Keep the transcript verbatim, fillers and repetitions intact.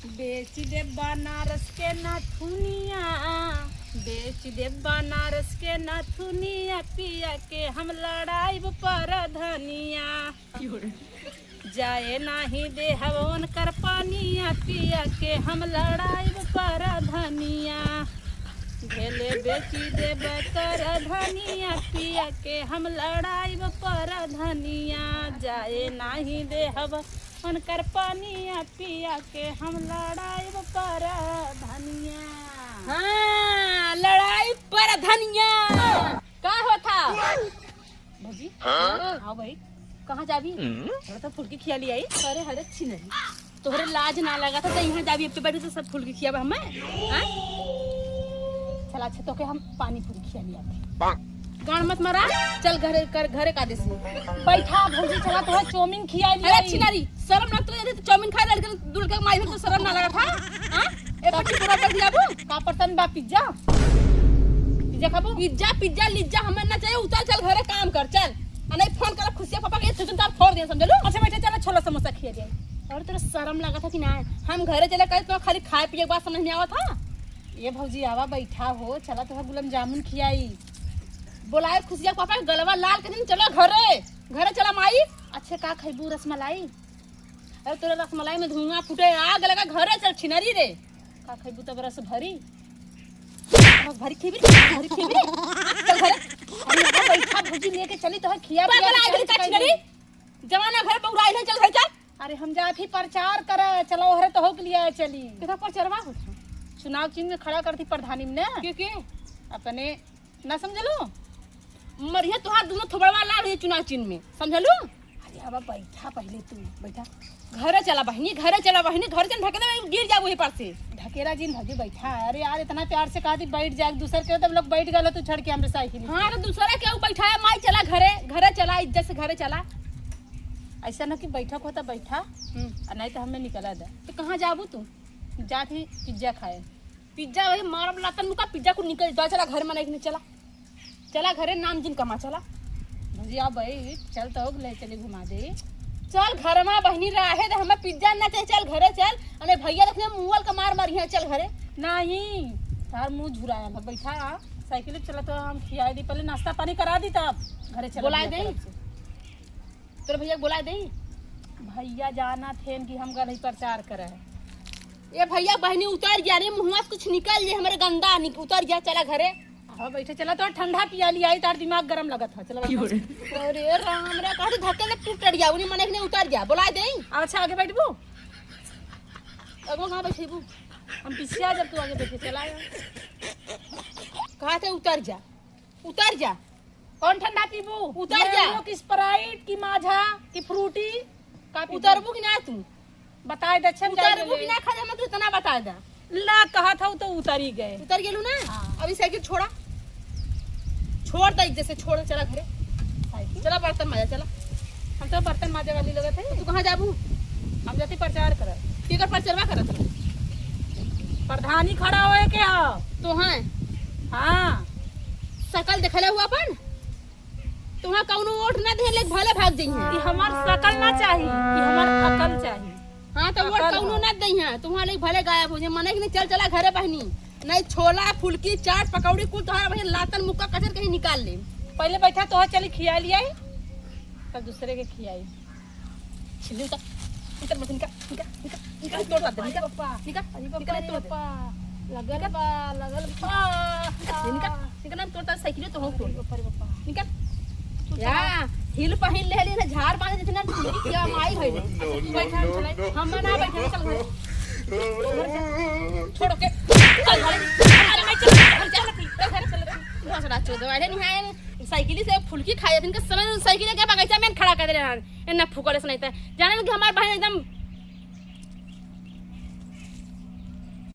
बेच दे बनारस के नथुनिया, बेच दे बनारस के नथुनिया, पिया के हम लड़ाइब परधनिया। जाए नाही देहब उनकर पनिया, पिया के हम लड़ाइब परधनिया। भेले बेची देब करधनिया, पिया के हम लड़ाइब परधनिया। जाए नाही देहब उनकर पनिया, पिया के हम लड़ाइब परधनिया। हाँ, लड़ाइब परधनिया। का होता? भौजी, हाँ? आओ भाई, कहाँ जाबी? हम्म? थोड़ा सा फुलकी खिया लियाई। अरे, अरे, अच्छी नहीं, तोहरे लाज ना लगा था, तो यहाँ जाबी, अब तो बैठे तो सब फुलकी खियाबा हमें, हाँ? चला, अच्छा, तोके हम पानी पूरी खिया लियाई। गान मत मारा, चल घरे कर, घरे का देसी। बैठा भौजी, चला, तोहरे चाउमीन खिया अरे, लियाई। अच्छी नारी, शर्म ना तो, यदि तो चाउमीन खाए लड़के, दुलके माई हो तो शर्म ना लगा था, हाँ? ए, पट्टी पूरा कर दिया बू। का पसंद बा, पिज्जा? पिज्जा खाबू? पिज्जा, पिज्जा, लिज्जा हमें ना चाहिए। उतर, चल घरे काम कर, चल। आ नहीं फोन कर खुशिया पापा के, तुम तार फोड़ दिया, समझ लो। अच्छा बेटा, चलो छोला समोसा खिया दे। और तोरा शर्म लगा था कि ना? हम घरे चले कहे तो खाली खाए पिए के बात समझ में आवा था। ये भौजी आवा, बैठा हो, चला तो गुलाब जामुन खियाई। बोलाए खुशिया पापा के गलवा लाल के दिन, चलो घरे, घरे चला माई। अच्छे का खैबू, रसमलाई? अरे तोरा रसमलाई में धुआं फूटे, आग लगा, घरे चल छिनरी रे। का खैबू तब रस भरी? रस भरी खीबी, भरी खीबी। चल घरे। अरे यहाँ बैठा भौजी लेके चली तो है खिया पागल पिया आदमी के का छिनरी? जमाना घर बौराइल है, चल घर चल। अरे हम जात ही प्रचार करे, चलो हरे तो हो के लिए चली। कितना प्रचारवा होत है? चुनाव चिन्ह में खड़ा करती प्रधानी में ना। के के? अपने ना समझलू? मरिया तोहार दोनों थोबड़वा लाल हुई चुनाव चिन्ह में, समझलू? अरे अब बैठा पहले तू, बैठा। घरे चला बहिनी, घरे चला बहिनी, घर चल ढकेले में गिर जाबू ये पार से। ढकेला जिन भौजी बैठा। अरे यार इतना प्यार से कहा थी बैठ जाए, दूसर के तब लोग बैठ गए तू छड़ के हमरे साइकिल। हाँ तो दूसरा क्या बैठा है माई, चला घरे, घरे चला, इज्जत से घरे चला। ऐसा ना कि बैठक होता बैठा, हम्म। और नहीं तो हमें निकला दे। तो कहाँ जाबू तू? जात ही पिज्जा खाए। पिज्जा वही मारब लातन मुका, पिज्जा को निकल जा, चला घर में नहीं चला। चला घरे नाम जिन कमा, चला। भौजी, आओ बैठ, चल तो ले चली घुमा दे। चल घर में बहिनी रहे दे, हमें पिज्जा ना चाहिए, चल घरे चल। अने भैया देखने मुअल का मार मारी है, चल घरे। नहीं, तार मुंह झुराया ना, बैठा आ, साइकिल चला तो हम खिया दी, पहले नाश्ता पानी करा दी तब घरे चला बोलाए दे। तोरे भैया के बोलाए दे। भैया जाना थे कि हम गलई प्रचार करे। ए भैया बहिनी उतर जा रे, मुँहवा से कुछ निकल जे हमरे गंदा निक-, उतर जा, चला घरे। हाँ बैठे चला, तो ठंडा पिया लिया, तार दिमाग गरम लगत है, चला बैठ। अरे राम रे, कहते धक्के से टूट टड़ गया, उन्हीं मने के नहीं उतर गया, बोला दे। अच्छा आगे बैठबू? अगवा कहाँ बैठेबू? हम पीछे आ जब तू आगे बैठे चला आया। कहा थे उतर जा, उतर जा। कौन ठंडा पीबू? उतर जा। Milo की Sprite की Maaza की Frooti? का पीबू? उतरबू कि ना तू? बताए दे, अच्छा, हम जाए उतरबू ले। कि ना, खाली हम तू इतना बताए दे। ला, कहा था, वो तो उतर ही गए। उतर गेलू ना? हाँ। अभी साइकिल छोड़ा। छोड़ दे, जैसे छोड़, चला घरे। साइकिल? चला बर्तन माजा, चला। हम तो बर्तन माजे वाली लगत है। तू कहाँ जाबू? हम जाती प्रचार करत। केकर प्रचारवा करत है? प्रधानी खड़ा होए के हो। तो हैं? हाँ। शकल देखले हुआ अपन? तुहाँ कौनो वोट ना देले, भले भाग जइहें। ई हमार शकल ना चाही, ई हमार अकल चाही। हाँ, तो वोट अकल कौनो हो। ना दइहें, तुहाँ ले भले गायब हो जाए। मने कि नहीं, चल चला घरे बहिनी, नहीं छोला, फुलकी, चाट, पकौड़ी कुल तोहार बहिन लातन मुक्का कचर कहीं निकाल ले। पहले बैठा, तोहार चली खिया लियाई, तब दूसरे के खियाई। छिल्ली उतार, उतार मत, निकाल, निकाल, निकाल, निकाल, तोड़ दे, निकाल, अरे बापा, निकाल, अरे बापा, निकाल, अरे तोड़ दे। बापा, लगल निकाल। बा, लगल बा। निकाल, निकाल, निकाल, हम तोड़ दे, साइकिल तो हम तोड़ दे। अरे बापा। निकाल। तू या, चला। हील पहिन ले ली ना, झाड़ बांध जितना, क्या माई भई रे। No, no, बैठा, no, चला। No। हम ना बैठा, चल घर। घर चल। छोड़ के। चल घर। अरे मैं चल, चल, चल, चल, घर चल। भोसड़ा चोदो, अरे नहीं आए। साइकिल से फुलकी खाए, इनके समय साइकिल के बगीचा में खड़ा कर दे रहे हैं। इन्ना फुकड़े से नहीं था। जाने कि हमारे बहन एकदम